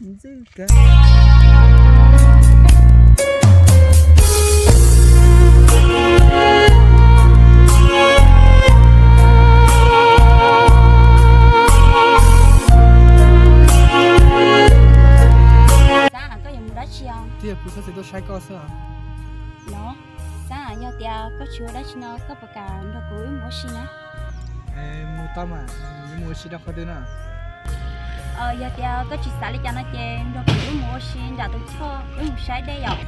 Ntxwb kawg. Xab, koj yuav mus dab tsi os? Thiab kuv txhob txwm tuaj saib koj xwb os. Los, Xab, yog tias koj tsis ua dab tsi no koj puas kam nrog kuv wb mus ua si na? Mus tau mas, yuav mus ua si rau qhov twg no? Yog tias koj tsis xav li cas no ces nrog kuv wb mus ua si nram tus choj, wb mus saib dej yom.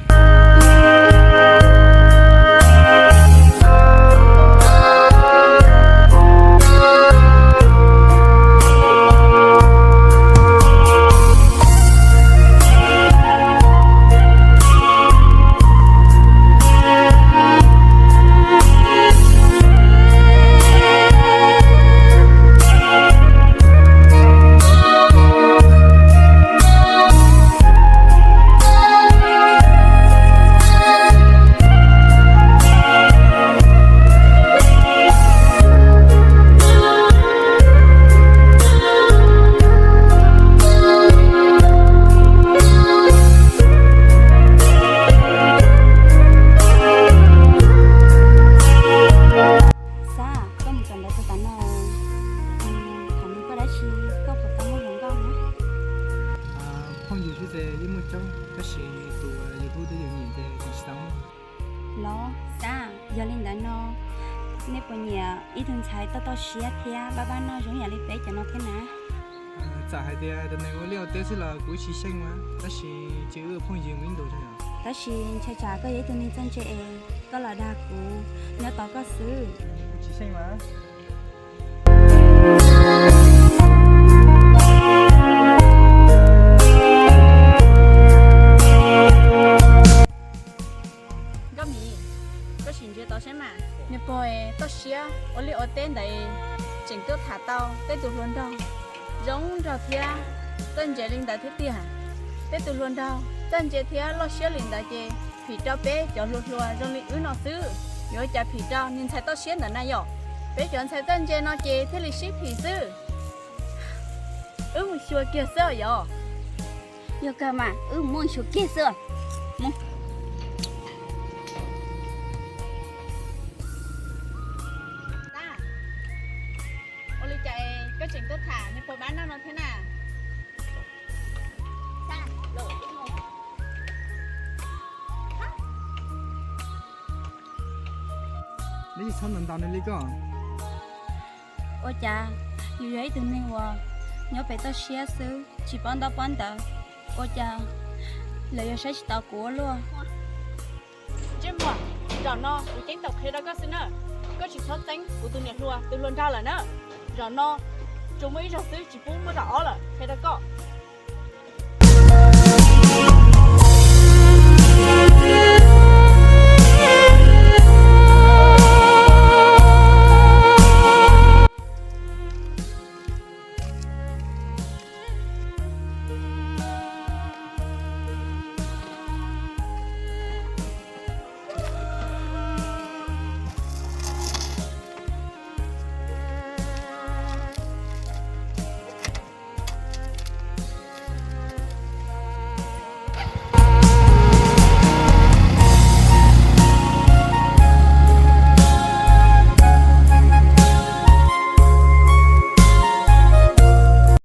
Xab, koj mus txog ntawd txog tav no, tham nug koj dab tsi, koj puas tau muaj hluas nkauj na? Phooj ywg xwb ces yeej muaj coob, tab sis tus yus hlub thiab yus nyiam ces kuv tsis tau muaj. Los Xab, yog li ntawd no nej puas nyiam ib tug ntxhais toj toj siab thiab pab pab noj zoo yam li peb cov no thiab na? Txawm hais tias tus neeg ua liaj ua teb xwb los kuv tsis xyeej mas, tab sis ces wb ua phooj ywg mus ib ntus. Tab sis ntshai tsam koj yog ib tug neeg txawj ntse es koj los dag kuv nyob tos koj xwb. Tsis xyeej mas. Nkauj Mim, koj sim ntsia tau saib mas, niag pog toj siab ua liaj ua teb ntawd tseem tuaj tham tau tej tus hluas nraug zoo nraug thiab txawj ntse li ntawd thiab tiag. Tej tus hluas nraug txawj ntse thiab loj siab li ntawd ces phim rau peb cov hluas hluas zoo li wb no xwb, yuav ua cas phim rau niag ntxhais toj siab ntawm na yom? Peb cov ntxhais txawj ntse no ces thiaj li sib phim xwb. Wb mus xyuas kiag xwb os yom. Yog kawg mas, wb mus xyuas kiag xwb. Ua li cas koj tseem tuaj tham niag pog pab noj no thiab na? Neb tsis txhob ntaus ntaus nws li koj. Ua cas yus yog ib tug neeg uas nyob pem toj siab xwb tsis paub ntaub paub ntawv, ua cas lawv yuav saib tsis taus kuv ua luaj. Ntsej muag, zaum no kuv ceeb toom qhia rau koj xwb na, koj tsis txhob txeeb kuv tus niam hluas tus hluas nraug lawm na. Zaum no tsuas muaj ib zaug xwb tsis pub muaj zaum ob lawm, qhia rau